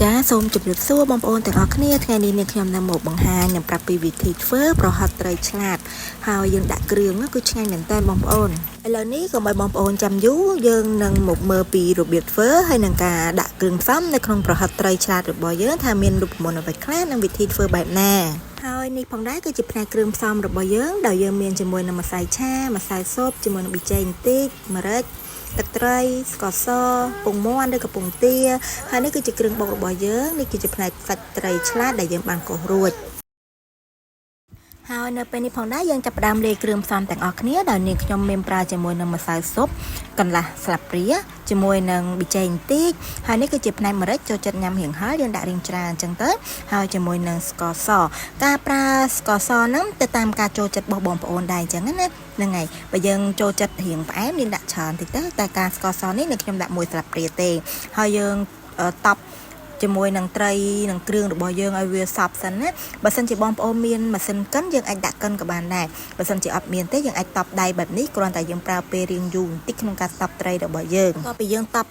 ចាសូមជម្រាបសួរបងប្អូនទាំងអស់គ្នាថ្ងៃនេះនាងខ្ញុំនឹងមកបង្ហាញនិងប្រាប់ពីវិធីធ្វើប្រហិតត្រីឆ្លាតហើយយើងដាក់គ្រឿងគឺឆ្ងាញ់មែនតើបងប្អូនឥឡូវនេះកុំឲ្យបងប្អូនចាំយូរយើងនឹងមកមើលពីរបៀបធ្វើហើយនឹងការដាក់គ្រឿងផ្សំនៅក្នុងប្រហិតត្រីឆ្លាតរបស់យើងថាមានរូបមន្តអ្វីខ្លះនិងវិធីធ្វើបែបណាហើយនេះផងដែរគឺជាផ្នែកគ្រឿងផ្សំរបស់យើងដោយយើងមានជាមួយនឹងម្សៅឆាម្សៅស៊ុបជាមួយនឹងប៊ីចេងបន្តិចម្រេចទឹកត្រីស្ករសពងមាន់ឬក៏ពងទាហើយនេះគឺជាគ្រឿងបុករបស់យើងនេះគឺជាផ្នែកសាច់ត្រីឆ្លាតដែលយើងបានកោសរួចហើយនៅពេលនេះផងដែរយើងចាប់ផ្ដើមលាយគ្រឿងផ្សំទាំងអស់គ្នាដោយនាងខ្ញុំមានប្រើជាមួយនឹងម្សៅស៊ុបកន្លះស្លាបព្រាជាមួយនឹងប៊ីចេងបន្តិចហើយនេះគឺជាផ្នែកម្រេចចូលចិត្តញ៉ាំរៀងហឹរយើងដាក់រៀងច្រើនអញ្ចឹងទៅហើយជាមួយនឹងស្ករសការប្រើស្ករសហ្នឹងទៅតាមការចូលចិត្តរបស់បងប្អូនដែរអញ្ចឹងណាហ្នឹងហើយបើយើងចូលចិត្តរៀងផ្អែមយើងដាក់ច្រើនតិចទៅតែការស្ករសនេះនៅខ្ញុំដាក់មួយស្លាបព្រាទេហើយយើងតប់ជាមួយនឹងត្រីនិងគ្រឿងរបស់យើងឲ្យវាសព្វសិនណាបើសិនជាបងប្អូនមានម៉ាស៊ីនកិនយើងអាចដាក់កិនក៏បានដែរបើសិនជាអត់មានទេយើងអាចតប់ដៃបែបនេះគ្រាន់តែយើងប្រើពេលរៀងយូរបន្តិចក្នុងការតប់ត្រីរបស់យើងតទៅពីយើងតប់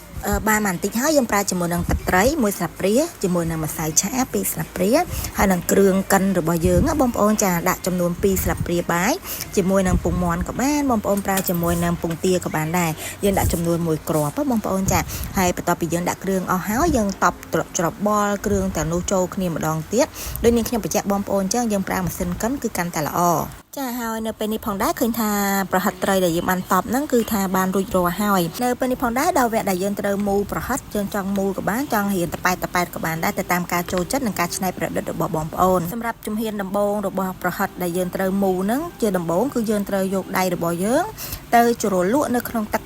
បានបន្តិចហើយយើងប្រើជាមួយនឹងទឹកត្រីមួយស្លាបព្រាជាមួយនឹងម្សៅឆាពីរស្លាបព្រាហើយនឹងគ្រឿងកិនរបស់យើងបងប្អូនចាដាក់ចំនួន2ស្លាបព្រាបាយជាមួយនឹងពងមាន់ក៏បានបងប្អូនប្រើជាមួយនឹងពងទាក៏បានដែរយើងដាក់ចំនួនមួយគ្រាប់បងប្អូនចាហើយបន្ទាប់ពីយើងដាក់គ្រឿងអស់ហើយយើងតប់ច្របល់គ្រឿងទាំងនោះចូលគ្នាម្ដងទៀតដូចនាងខ្ញុំបញ្ជាក់បងប្អូនចឹងយើងប្រើម៉ាស៊ីនកិនគឺកាន់តែល្អចាហើយនៅពេលនេះផងដែរឃើញថាប្រហិតត្រីដែលយើងបានតប់ហ្នឹងគឺថាបានរួចរាល់ហើយនៅពេលនេះផងដែរដល់វគ្គដែលយើងត្រូវមូលប្រហិតយើងចង់មូលក៏បានចង់រៀនតប៉ែតតប៉ែតក៏បានដែរទៅតាមការចូលចិត្តនិងការច្នៃប្រឌិតរបស់បងប្អូនសម្រាប់ជំហានដំបូងរបស់ប្រហិតដែលយើងត្រូវមូលហ្នឹងជាដំបូងគឺយើងត្រូវយកដៃរបស់យើងទៅជ្រលក់នៅក្នុងទឹក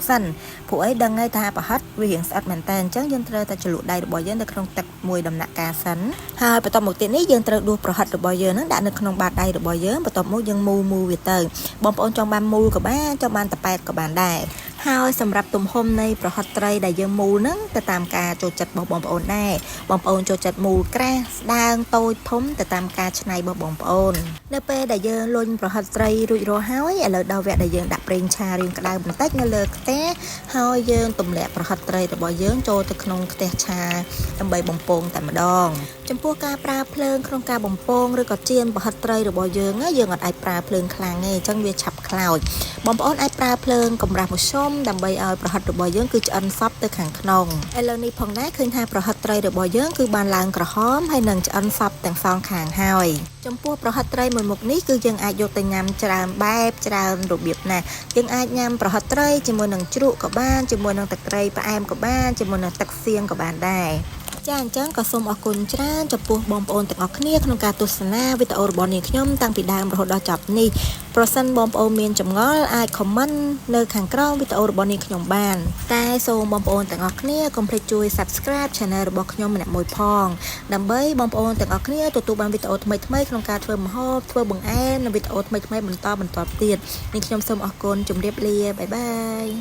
សិនព្រោះអីដឹងហើយថាប្រហិតវារៀងស្អិតមែនតើអញ្ចឹងយើងត្រូវតែជ្រលក់ដៃរបស់យើងនៅក្នុងទឹកមួយដំណាក់កាលសិនហើយបន្ទាប់មកទៀតនេះយើងត្រូវដួសប្រហិតរបស់យើងហ្នឹងដាក់នៅក្នុងបាតដៃរបស់យើងបន្ទាប់មកយើងមូលមូលវាទៅបងប្អូនចង់បានមូលក៏បានចង់បានតប៉ែតក៏បានដែរហើយសម្រាប់ទំហំនៃប្រហិតត្រីដែលយើងមូលហ្នឹងទៅតាមការចូលចិត្តរបស់បងប្អូនដែរបងប្អូនចូលចិត្តមូលក្រាស់ស្ដើងតូចធំទៅតាមការច្នៃរបស់បងប្អូននៅពេលដែលយើងលុញប្រហិតត្រីរួចរាល់ហើយឥឡូវដល់វគ្គដែលយើងដាក់ប្រេងឆារៀងក្តៅបន្តិចនៅលើខ្ទះហើយយើងទម្លាក់ប្រហិតត្រីរបស់យើងចូលទៅក្នុងខ្ទះឆាដើម្បីបំពងតែម្ដងចំពោះការប្រើភ្លើងក្នុងការបំពងឬក៏ចៀនប្រហិតត្រីរបស់យើងយើងអត់អាចប្រើភ្លើងខ្លាំងទេអញ្ចឹងវាឆាប់ខ្លោចបងប្អូនអាចប្រើភ្លើងកម្រាស់មធ្យមដើម្បីឲ្យប្រហិតរបស់យើងគឺឆ្អិនសព្វទៅខាងក្នុងឥឡូវនេះផងដែរឃើញថាប្រហិតត្រីរបស់យើងគឺបានឡើងក្រហមហើយនឹងឆ្អិនសព្វទាំងសងខាងហើយចំពោះប្រហិតត្រីមួយមុខនេះគឺយើងអាចយកទៅញ៉ាំច្រើនបែបច្រើនរបៀបណាស់យើងអាចញ៉ាំប្រហិតត្រីជាមួយនឹងជ្រក់ក៏បានជាមួយនឹងទឹកត្រីផ្អែមក៏បានជាមួយនឹងទឹកសៀងក៏បានដែរចាអញ្ចឹងក៏សូមអរគុណច្រើនចំពោះបងប្អូនទាំងអស់គ្នាក្នុងការទស្សនាវីដេអូរបស់នាងខ្ញុំតាំងពីដើមរហូតដល់ចប់នេះប្រសិនបងប្អូនមានចម្ងល់អាច comment នៅខាងក្រោមវីដេអូរបស់នាងខ្ញុំបានតែសូមបងប្អូនទាំងអស់គ្នាកុំភ្លេចជួយ Subscribe Channel របស់ខ្ញុំម្នាក់មួយផងដើម្បីបងប្អូនទាំងអស់គ្នាទទួលបានវីដេអូថ្មីៗក្នុងការធ្វើម្ហូបធ្វើបង្អែមនិងវីដេអូថ្មីៗបន្តបន្តទៀតនាងខ្ញុំសូមអរគុណជម្រាបលា bye bye.